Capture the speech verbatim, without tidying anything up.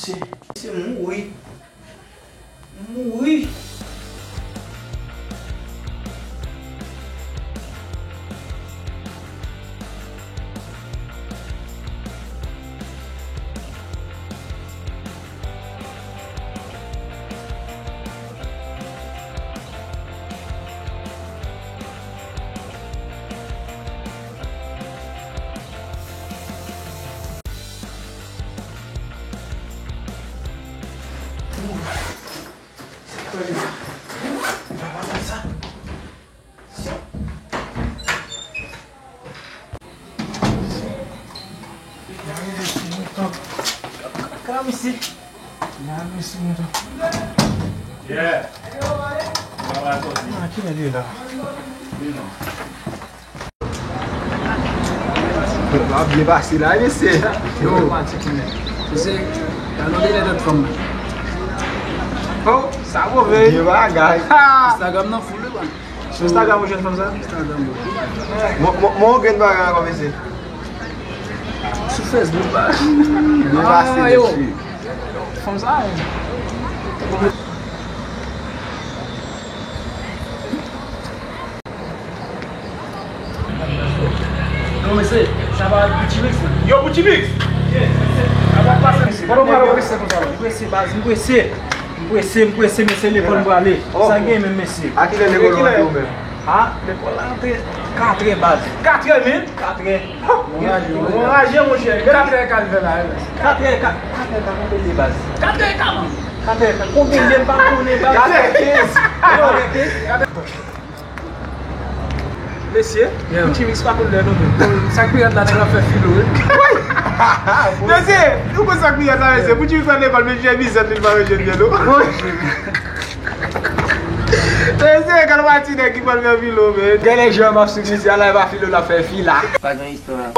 Se mouri. Mouri. Kòman misye? Yeah. Ah, kilè li ye la? Li non. L ap byen pase la, mesye. Yo, se, se, gade yon de lè dòt fanm nan. Oh, sa move. Byen bagay. Instagram nan full wi, man. Sou Instagram ou jwenn fanm sa? Instagram, bro. Mwen, mwen, mwen gen bagay ankò, mesye. Sou Facebook, ba. Byen pase, mesye. Fanm sa, wi. Non, mesye, sa pa Gucci Mix, non? Yo, Gucci Mix! Sa pa pase, mesye. Kote w prale, w prese konsa la? M prese, baz, m prese. M prese, m prese, mesye, lekòl m prale. Sa gen menm, mesye? A kilè lekòl ou antre ou menm? A? Lekòl la antre katrè, baz. Katrè, men? Katrè. Ou anraje, monchè. Katrè ka l fè la, wi. Katrè ka, katrè ka konbyen de, baz? Katrè ka, man. Katrè ka konbyen de, m pa konnen, baz. Katrè kenz. Katrè kenz. Mesye, Gucci Mix pa konn lè non, men. Sa k pi rèd la, nèg la fè filo, wi. Mesye, ou konn sa k pi rèd la, mesye? Gucci Mix pa lekòl, men jè mizè li pa jwenn byen, non. Mesye, kalmati nèg ki pral fè filo, men. Genlè jan m ap sou misye a la, e pa filo l ap fè, fila. Pa gen istwa.